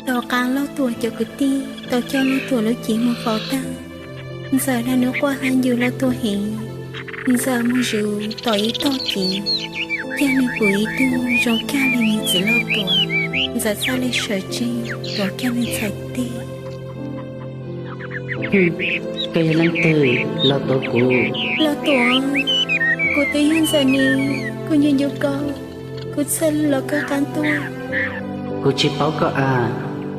Tom qab Lauj Tuam cov kwv tij tau coj Lauj Tuam lub cev mus faus tag, Ntxawm hla nws quaj hla ncws Lauj Tuam heev. Ntxawm mus zov tom ib tog cev, cas nws pom ib tug zoo kag li nws txiv Lauj Tuam. Ntxawm txhaj li sawv tsees tuav kiag nws txhais tes. Koj yog leej twg los tuav kuv? Lauj Tuam, kuv twb yog Ntxawm ne, kuv nco nco koj, kuv txhaj los koj qab tuaj. Kuv tsis paub koj as,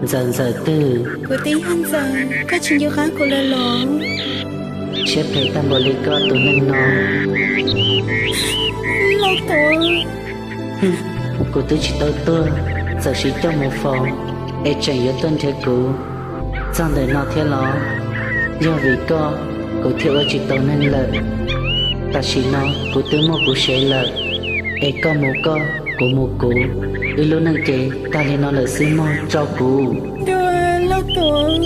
Ntxawm Ntxawm twg? Kuv twb yog Ntxawm, koj tsis nco qab kuv lawm los? Siab phem tag npaum li koj tus neeg no. Lauj Tuam. Kuv twb tsis tau tuag, txawm siv coj mus faus es tseem yuav tuaj nrhiav kuv txog ntawm no thiab los? Yog vim koj kuv thiaj ua tsis tau neeg lawm. Tam sim no kuv twb muaj kuv sev lawm, es koj mus koj, kuv mus kuv, wb lub neej ces tag li no lawm xwb mog, tso kuv. Dua, Lauj Tuam,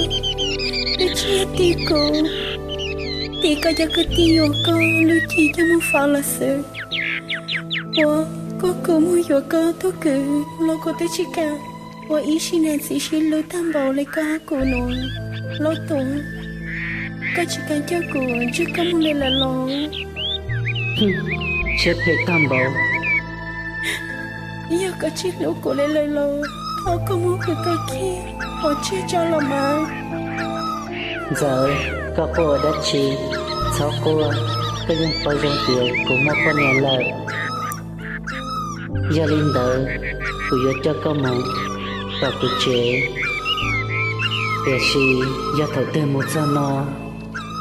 twb tsis yog tim kuv, tim koj cov kwv tij yuav koj lub cev coj mus faus los xwb. Uas koj, kuv mus yuav koj tug kwv los kuv twb tsis kam ua ib sim neej txiv sib hlub tag npaum li koj kuv no. Lauj Tuam, koj tsis kam coj kuv ntsib koj mus li lawm los? Siab phem tag npaum. Yog koj tsis hlub kuv li lawm los thov koj muab kuv tau kiag pov tseg tso los mas. Ntxawm, koj quaj ua dab tsi? Txhob quaj, koj yeej paub zoo tias kuv muaj poj niam lawm. Yog li ntawd, kuv yuav coj koj mus tom kuv tsev. Tiam sis yog thaum twg mus txog no,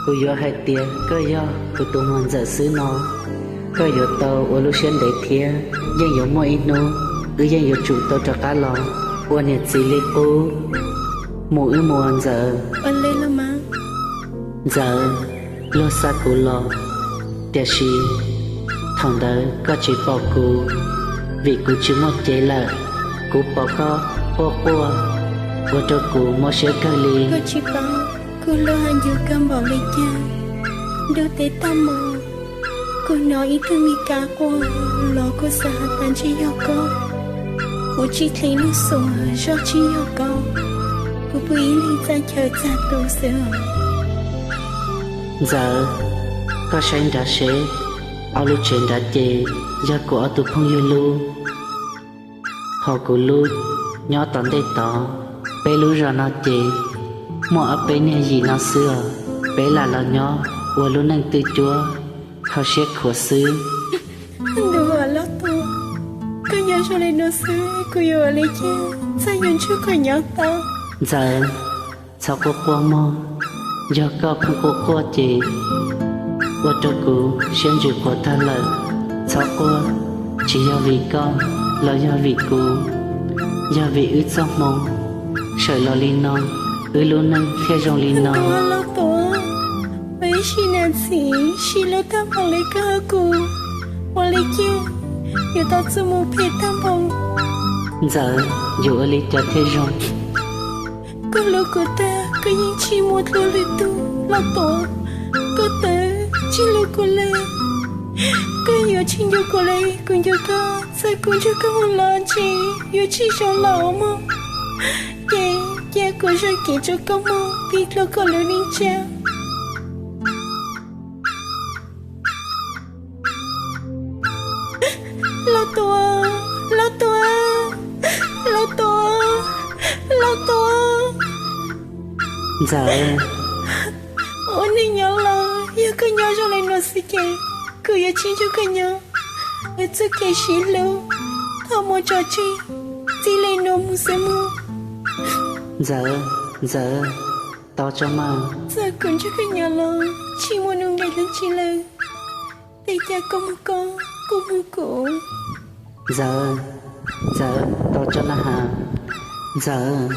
kuv yuav hais tias koj yog kuv tus muam Ntxawm xwb no, koj yuav tau ua lub siab ntev thiab yeej yuav muaj ib hnub wb yeej yuav tsum tau rov qab los ua niam txiv li qub. Mus wb mus Ntxawm. Ntxawm, luag xa kuv los, tiam sis thaum ntawd koj tsis pom kuv, vim kuv tsis muaj cev lawm. Kuv pom koj quaj quaj, ua rau kuv mob siab kawg li. Koj tsis paub kuv lub hais ncus kawg npaum li cas. Ntuj teb tag mus, kuv hnov ib tug me kab quaj los kuv xav hais tias ntshe yog koj. Kuv tsis dheev lub xu zog tsis yog koj, kuv pw ib leeg txaj chaw txaj tu xwb. Ntxawm, koj saib nrad seb, ob lub tsev nrad ces yog kuv ob tug phooj ywg lub, ho kuv lub nyob tom ntej tod. Peb lub zos no ces muaj ob peb niag yim no xwb os, peb lam los nyob ua lub neej twj cuab kho siab khuav xwb. Ntuj, Lauj Tuam, koj nyob zoo li no xwb kuv yuav ua li cas txawj yuav ntsug koj nyob tau. Ntxawm, txhob quaj quaj mog, yog koj pheej quaj quaj ces ua rau kuv siab ntsws quav tag lawm. Txhob quaj, tsis yog vim koj los yog vim kuv, yog vim wb txoj hmoo sawm los li no, wb lub neej thiaj zoo li no. Lauj Tuam, ua ib sim neej txiv sib hlub tag npaum li koj kuv, ua li cas yuav tau txuj mus phem tag npaum. Ntxawm, yuav ua li cas thiaj zoo? Koj hlub kuv tag koj yeej tsis muaj dua lwm tus. Lauj Tuam, koj twb tsis hlub kuv li, koj yuav tsis nco kuv li. Kuv nco koj, txawm kuv nrog koj mus los ntshe yuav tsis zoo los mog. Ces cia kuv zam kev rau koj mog, vim dua koj lub neej tsam. Lauj Tuam, Lauj Tuam, Lauj Tuam, Lauj Tuam. Ntxawm, ua neej nyob los yog koj nyob zoo li no xwb ces kuv yuav tsis nrog koj nyob. Wb txoj kev sib hlub tau muaj tso tseg, txij li no mus xwb mog. Ntxawm, Ntxawm, tau tso mas. Txawm kuv nrog koj nyob los tsis muaj nuj nqis dab tsi lawm. Tej cas koj mus koj, kuv mus kuv. Ntxawm, Ntxawm, tau tso na has. Ntxawm.